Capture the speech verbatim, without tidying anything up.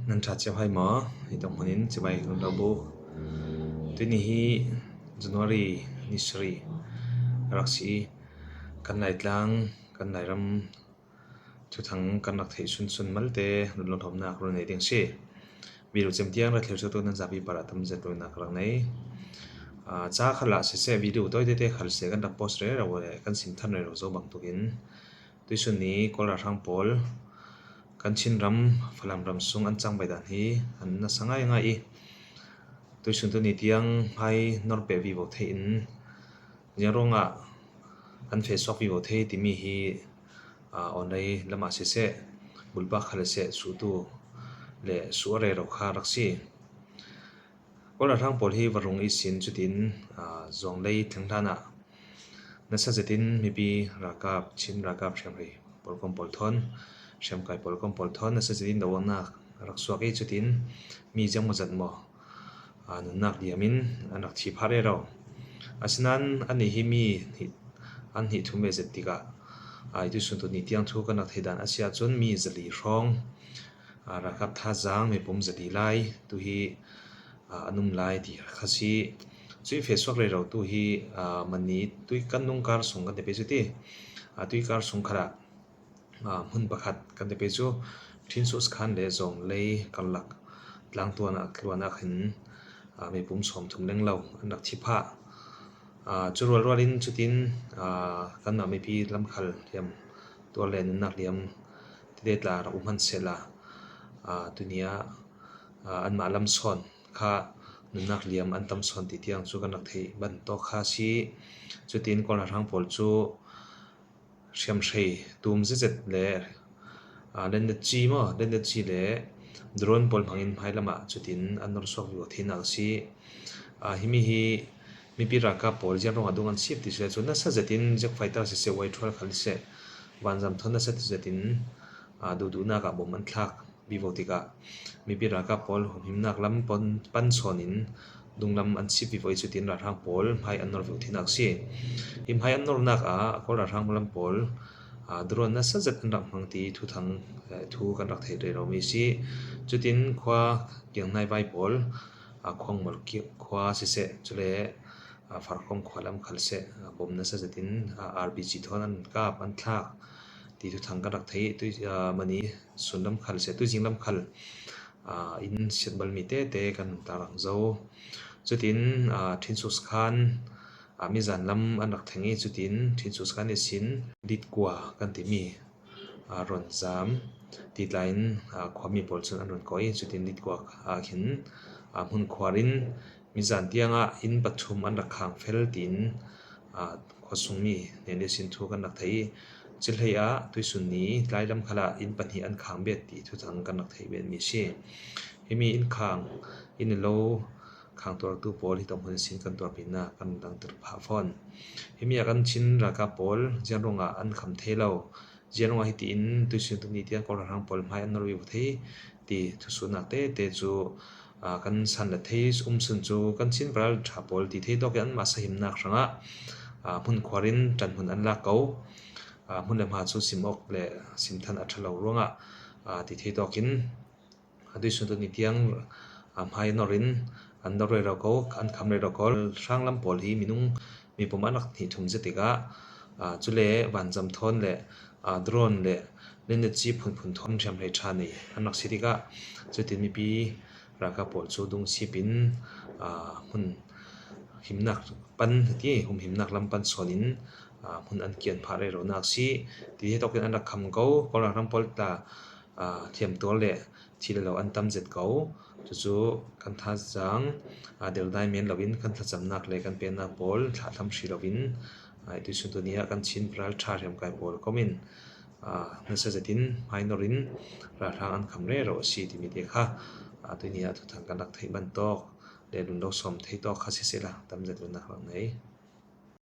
Nan ṭha chiau hai maw? Hi tawng hmunin chibai kan lo buk. Tuni hi January ni sari, raksi kan Laitlang, kan Lairam thuthang kan rak theih sunsun malte lunglawmhlawmna ka run nei ding si. Video chem tiang rak thlir chutu nan zapi para tam zet ruina ka rak nei. Ca khalah sese video tawi tete khal se kan rak post rero le kan sim than rero zo bang tukin tuisun ni Kawl ralhrang pawl kan Chin ram, Falam ram sung an chang bai dan hi an nasa ngai ngai i, tuisun tuni tiang hai nor pe vivo thei in, ziang ruangah an fe suak vivo thei timi hi online lamah sese, bulpak khal se suhtu le suh a rero kha rak si. Kawl ralhrang pawl hi va rung i sin chutin, Zuanglei thleng hlanah nasa zetin mipi ralkap, Chin ralkap hriamhrei pawl kawm pawl thawn, hriamkai pawl kawm pawl thawn nasa zetin doawknak rak suak i chutin mi ziang maw zat maw, nunnak liamin an rak thi phah rero. Asinan annih hi mi hnih, an hnih thum ve zet tikah, i tuisun tuni tiang thu kan rak thei dan a si ahcun mi zali hrawng, ralkap thazang mipum zali lai tu hi an um lai ti kha si. Cui fe suak rero tu hi mani tui kan nungkar sung kan ti pei cu ti, tuikar sung khalah hmun pakhat kan ti pei cu Ṭhinsuh Skhan le Zawnglei karlak tlangtuan ah tluan ah khin mipum sawmthum lenglo an rak thi phah. Cu rualrual in cutin kanmah mipi lamkhal hliam tuar le nunnak hliam tete tla rak um hmanh sehla, tuni ah anmah lam sawn kha nunnak hliam an tam sawn ti tiang cu kan rak theih ban tawk kha si. Cutin Kawl ralhrang pawl cu hriamhrei tum zetzet le lennet ci maw, lennet ci le drone pawl hmangin hmai lamah cutin an nor suak vivo theinak a si. Himi hi mipi ralkap pawl ziang ruangah dung an sip ti si le cu nasa zetin jet fighter siseh, Y twelve khal siseh, vanzam thawn nasa zetin duhduhnak ah bom an thlak vivo tikah mipi ralkap pawl humhimnak lam pan sawn in dunglam an sip vivo i cutin ralhrang pawl hmai an nor vivo theinak si. Hi hmai an nornak ah Kawl ralhrang lam pawl drone nasa zet an rak hmang ti thuthang, thu kan rak theih rero mi si. Cutin khua kiang naivai pawl, Khuangmol khua siseh, cule Farkhawm khua lam khal seh, bom nasa zetin R P G thawn an kap an thlak ti thuthang kan rak theih. Mani sun lam khal seh, tuizing lam khal in siatbal mi tete kan hmuh ta rang zo. Cutin Ṭhinsuh Skhan mizan lam an rak thleng i cutin Ṭhinsuh Skhan ihsin Litkua kan timi ronzam ti tla in khuami pawl cun an run kawh i cutin Litkua ah khin hmun khuar in mizan tiangah inn pathum an rak khang fel tiin khuasungmi hnen ihsin thu kan rak theih i, cuhlei ah tuisun ni tlai lam khalah inn pahnih an khang bet ti thuthang kan rak theih bet mi si. Himi inn khang, inn lo khang tuartu pawl hi tawng hmun sin kan tuarpinak kan dangtir phah fawn. Himi ah kan Chin ralkap pawl ziang ruangah an kham thei lo, ziang ruangah hitiin tuisun tuni tiang Kawl ralhrang pawl hmai an nor vivo thei ti thusuhnak tete cu kan san le thei um sun cu kan Chin ral ṭha pawl ti thei tawkin anmah sahimnak hrangah hmun khuar in ṭanhmun an lak ko. Hmun le hma cu sim awk le sim than a ṭha lo ruangah ti thei tawkin tuisun tuni tiang hmai nor in an nor rero ko, an kham rero ko. Hrang lam pawl hi minung mipum an rak hnih thum zet tikah, cule vanzam thawn le drone le lennet ci phunphun thawn hriamhrei ṭha nei an rak si tikah, cutin mipi ralkap pawl cu dung sip in hmun himnak pan ti, humhimnak lam pan sawn in hmun an kian phah reronak si. Ti hi tawkin an rak kham ko, Kawl ralhrang pawl tla thiamtuar le thil lo an tam zet ko. Cucu kan thazang dildai men loin kan thlacamnak le kan pennak pawl thlahthlam hri loin tuisun tuni ah kan Chin ral ṭha hriamkai pawl komin nasa zetin hmai nor in ralhrang an kham rero a si timi te kha tuini ah thuthang kan rak theih ban tawk le lunglawm sawm thei tawk kha sisehla tam zet lo nak rak nei.